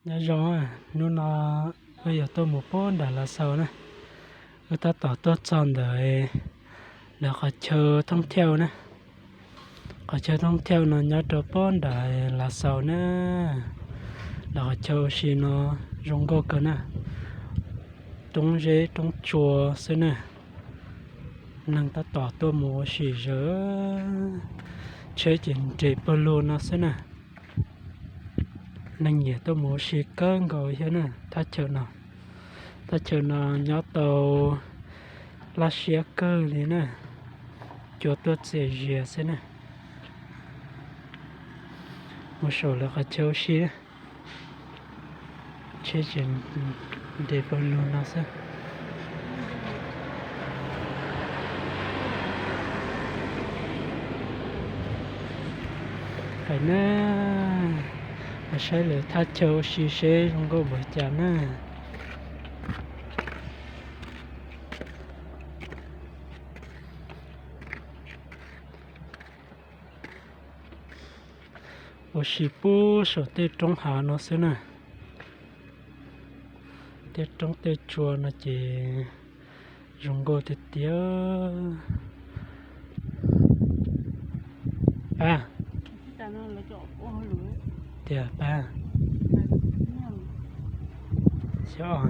Nyob zoo, hnub no wb yuav tuaj mus puag nram Lav Xaus na. Wb tab tom tuaj txog ntawm lawv qhov chaw thoob thiauj na. Qhov chaw thoob thiauj no nyob rau puag nram Lav Xaus na. Lawv qhov chaw ua si no zoo nkauj kawg na. Roob zeb roob tsua xwb na. Neeg tab tom tuaj mus ua si zom zaws, tsheb ces nres pawg lug no xwb na. Neeg nyiam tuaj mus ua si kawg nkaus thiab na. Thaj chaw no, thaj chaw no nyob tau laj siab kawg li na. Cua tuaj txias zias xwb na. Mus saum lawv qhov chaw ua si, tsheb ces nres pawg lug no xwb. Pais na, mus saib lawv thaj chaw ua si seb zoo nkauj npaum cas na. Ua si puag saum tej roob hav no xwb na. Tej roob tej tsua no ces zoo nkauj tiag tiag. Pab, tias pab, xyov.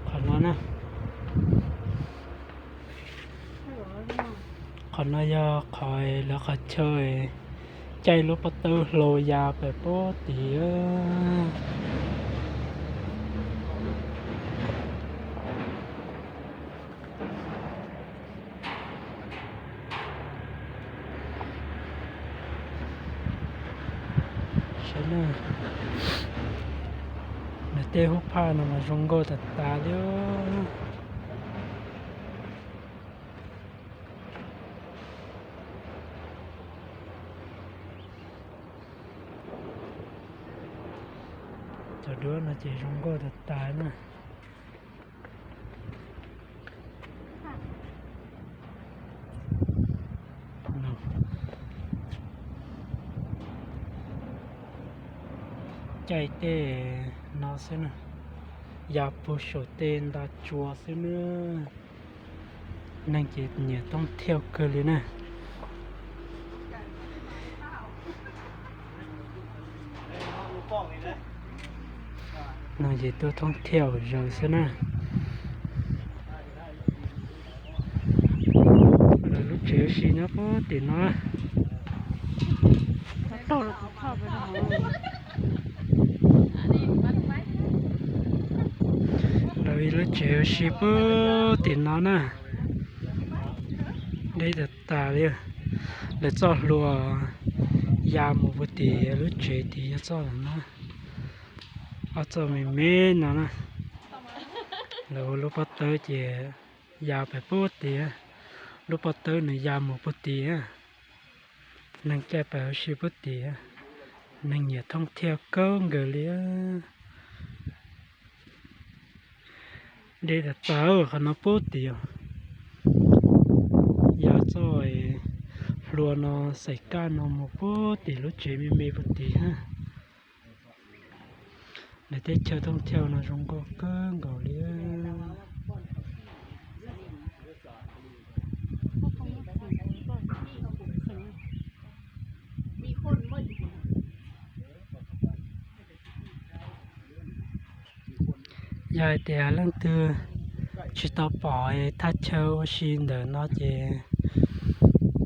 Qhov no na, qhov no yog qhov lawv qhov chaw caij lub pob tawb hlau ya pem puag tid. Saib na, nws tej hub phaj no mas zoo nkauj tas tas li. Cov duab no ces zoo nkauj tas tas na. Caij tej no xwb na, ya puag saum tej nta tsua xwb na. Neeg ces nyiam thoob thiauj kawg li na. Neeg ces tuaj thoob thiauj zaws xwb na. Lawv lub tsev ua si nyob puag tim no. Lawv lub tsev ua si puag tim no na. Deb tas tas li. Lawv txoj hlua ya mus puag tim lub tsev tid, yog txoj no, ob txoj me me no na. Lawv ua lub pob tawb ces ya pem puag tid. Lub pob tawb nws ya mus puag tid. Neeg caij pais ua si puag tid. Neeg nyiam thoob thiauj kawg nkaus li. Deb tas tas qhov no puag tid. Ya txoj hlua no, xaim kaj no mus puag tim lub tsev me me puag tid. Lawv teb chaws thoob thiauj no zoo nkauj kawg nkaus li. Yog hais tias leej twg tsis tau pom thaj chaw ua si ntawm no ces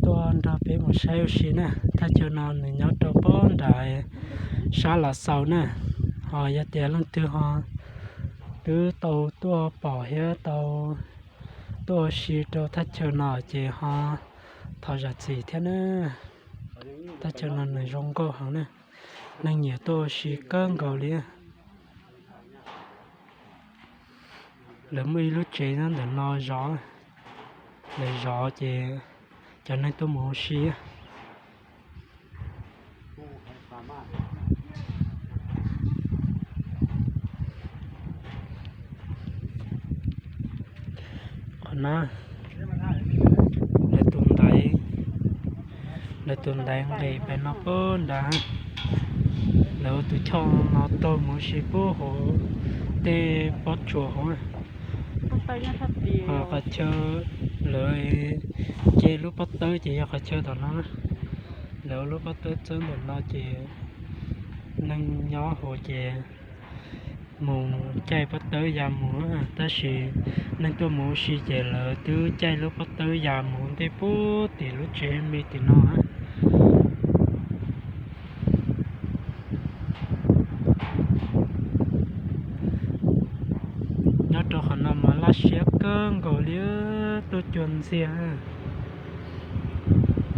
tuaj nrog peb mus saib ua si na. Thaj chaw no nws nyob rau puag nram sab Lav Xaus na. Ho yog tias leej twg ho twb tau tuaj pom thiab tau tuaj ua si rau thaj chaw no ces ho thov zam txim thiab na. Thaj chaw no nws zoo nkauj heev na, neeg nyiam tuaj ua si kawg nkaus li. Lawv muaj ib lub tsev nyob ntawm no zov, lawv zov ces cov neeg tuaj mus ua si. Na, lawv tus ntaiv, lawv tus ntaiv nqis pem no puag nrad. Lawv ua tus choj no taug mus ua si puag hauv tej pob tsuas hauv. Qhov chaw lawv ce lub pob tawb ces yog qhov chaw tom no na. Lawv ua lub pob tawb txawb ntawm no ces neeg nyob hauv ces mus caij pob tawb ya mus, tab sis neeg tuaj mus ua si ces lawv twb caij lub pob tawb ya mus ntej puag tim lub tsev me tim no. Nyob rau qhov no mas laj siab kawg nkaus li, tuaj cuag ntxiag,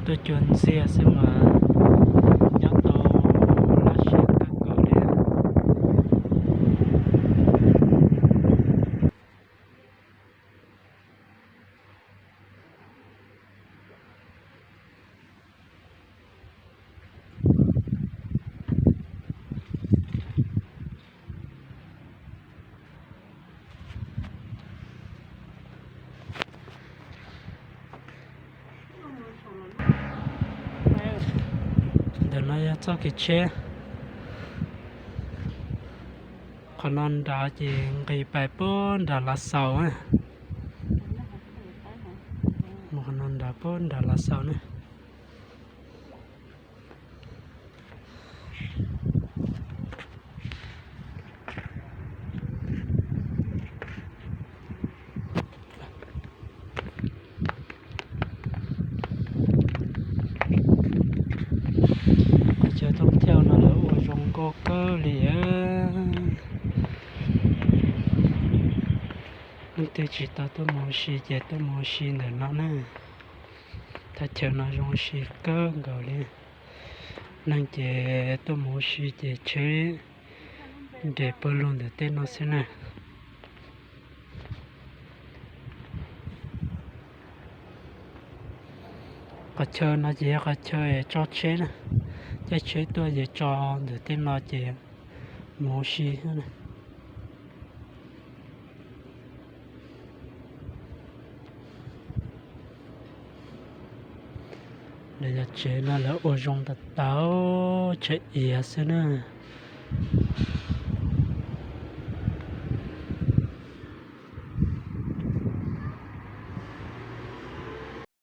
tuaj cuag ntxiag xwb mas nyob tau laj siab kawg nkaus li. Ntawm no yog txoj kev tsheb. Qhov no nrad ces nqis pais puag nram Lav Xaus. Mus qhov no nrad puag nram Lav Xaus ne. Qhov chaw thoob thiaj no lawv ua zoo nkauj kawg li. Leej twg tsis tau tuaj mus ua si ces tuaj mus ua si ntawm no na. Thaj chaw no zoo ua si kawg nkaus li. Neeg ces tuaj mus ua si ces tsheb nres pawg lug ntawm tej no xwb na. Qhov chaw no ces yog qhov chaw tso tsheb na, caij tsheb tuaj ces tso ntawm tej no ces mus ua si xwb na. Lawv cov tsev no lawv ua zoo tas tas, tsev iav xwb na.